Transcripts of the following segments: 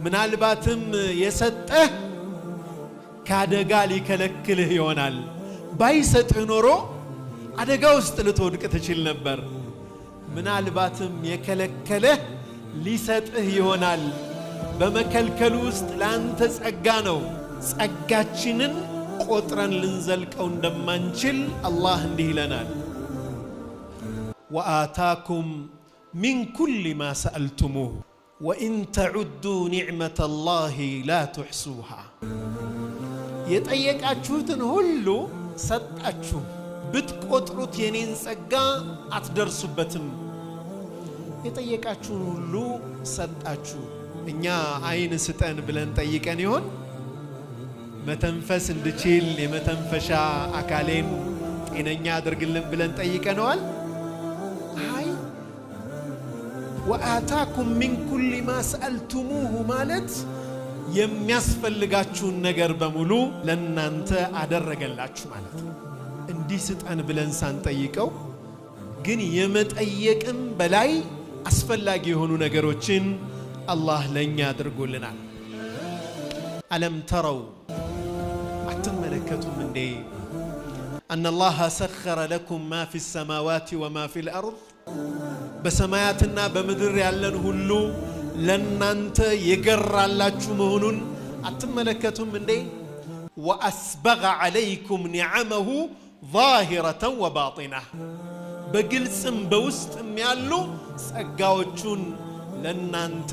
ምናልባትም የሰጠህ ከአደጋ ሊከለክልህ ይሆናል። ባይሰጥህ ኖሮ አደጋ ውስጥ ልትወድቅ ትችል ነበር። ምናልባትም የከለከለህ ሊሰጥህ ይሆናል። በመከልከሉ ውስጥ ለአንተ ጸጋ ነው። ጸጋችንን ቆጥረን ልንዘልቀው እንደማንችል አላህ እንዲህ ይለናል፣ ወአታኩም ሚን ኩሊ ማ ሰአልቱሙህ ወኢን ተዑዱ ኒዕመተ ላሂ ላ ትሕሱሃ። የጠየቃችሁትን ሁሉ ሰጣችሁ፣ ብትቆጥሩት የኔን ጸጋ አትደርሱበትም። የጠየቃችሁን ሁሉ ሰጣችሁ። እኛ አይን ስጠን ብለን ጠይቀን ይሆን? መተንፈስ እንድችል የመተንፈሻ አካሌን ጤነኛ አድርግልን ብለን ጠይቀነዋል? አይ፣ ወአታኩም ሚን ኩሊ ማ ሰአልቱሙሁ ማለት የሚያስፈልጋችሁን ነገር በሙሉ ለእናንተ አደረገላችሁ ማለት ነው። እንዲህ ስጠን ብለን ሳንጠይቀው ግን የመጠየቅም በላይ አስፈላጊ የሆኑ ነገሮችን አላህ ለእኛ አድርጎልናል። አለም ተረው፣ አትመለከቱም እንዴ? አነላሃ ሰኸረ ለኩም ማ ፊ ሰማዋት ወማ ፊ ልአርድ፣ በሰማያትና በምድር ያለን ሁሉ ለእናንተ የገራላችሁ መሆኑን አትመለከቱም እንዴ? ወአስበገ ዐለይኩም ኒዐመሁ ዛሂረተን ወባጢና፣ በግልጽም በውስጥም ያሉ ጸጋዎቹን ለእናንተ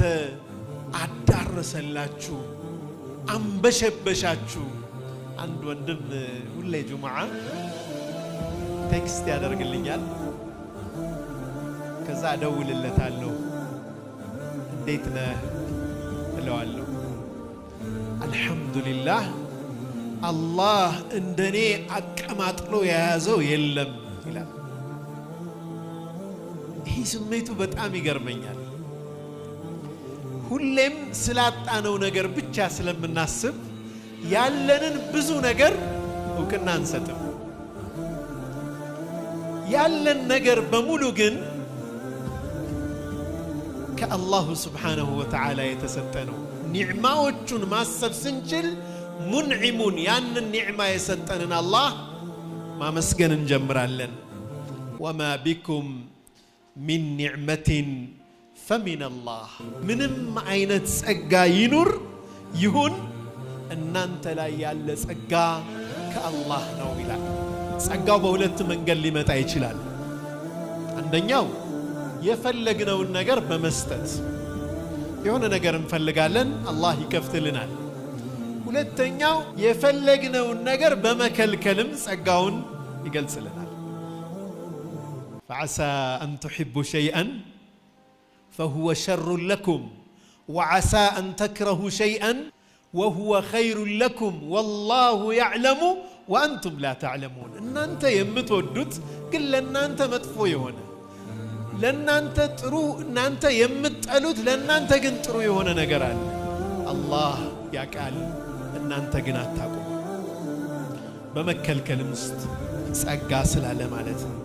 አዳረሰላችሁ፣ አንበሸበሻችሁ። አንድ ወንድም ሁሌ ጁምዓ text ያደርግልኛል። ከዛ እደውልለታለሁ። እንዴት ነህ እለዋለሁ። አልሐምዱሊላህ፣ አላህ እንደኔ አቀማጥሎ የያዘው የለም ይላል። ይህ ስሜቱ በጣም ይገርመኛል። ሁሌም ስላጣነው ነገር ብቻ ስለምናስብ ያለንን ብዙ ነገር እውቅና አንሰጥም። ያለን ነገር በሙሉ ግን ከአላሁ ስብሓነሁ ወተዓላ የተሰጠ ነው። ኒዕማዎቹን ማሰብ ስንችል ሙንዒሙን፣ ያንን ኒዕማ የሰጠንን አላህ ማመስገን እንጀምራለን። ወማ ቢኩም ሚን ኒዕመትን ፈሚን አላህ። ምንም አይነት ጸጋ ይኑር ይሁን እናንተ ላይ ያለ ጸጋ ከአላህ ነው ይላል። ጸጋው በሁለት መንገድ ሊመጣ ይችላል። አንደኛው የፈለግነውን ነገር በመስጠት፣ የሆነ ነገር እንፈልጋለን፣ አላህ ይከፍትልናል። ሁለተኛው የፈለግነውን ነገር በመከልከልም ጸጋውን ይገልጽልናል። ፈዓሳ አን ትሕቡ ሸይአን ፈሁወ ሸሩን ለኩም ወዓሳ አን ተክረሁ ሸይአን ወሁወ ኸይሩን ለኩም ወላሁ ያዕለሙ ወአንቱም ላ ተዕለሙን። እናንተ የምትወዱት ግን ለእናንተ መጥፎ የሆነ፣ ለእናንተ ጥሩ፣ እናንተ የምትጠሉት ለእናንተ ግን ጥሩ የሆነ ነገር አለ። አላህ ያውቃል፣ እናንተ ግን አታውቁም። በመከልከልም ውስጥ ጸጋ ስላለ ማለት ነው።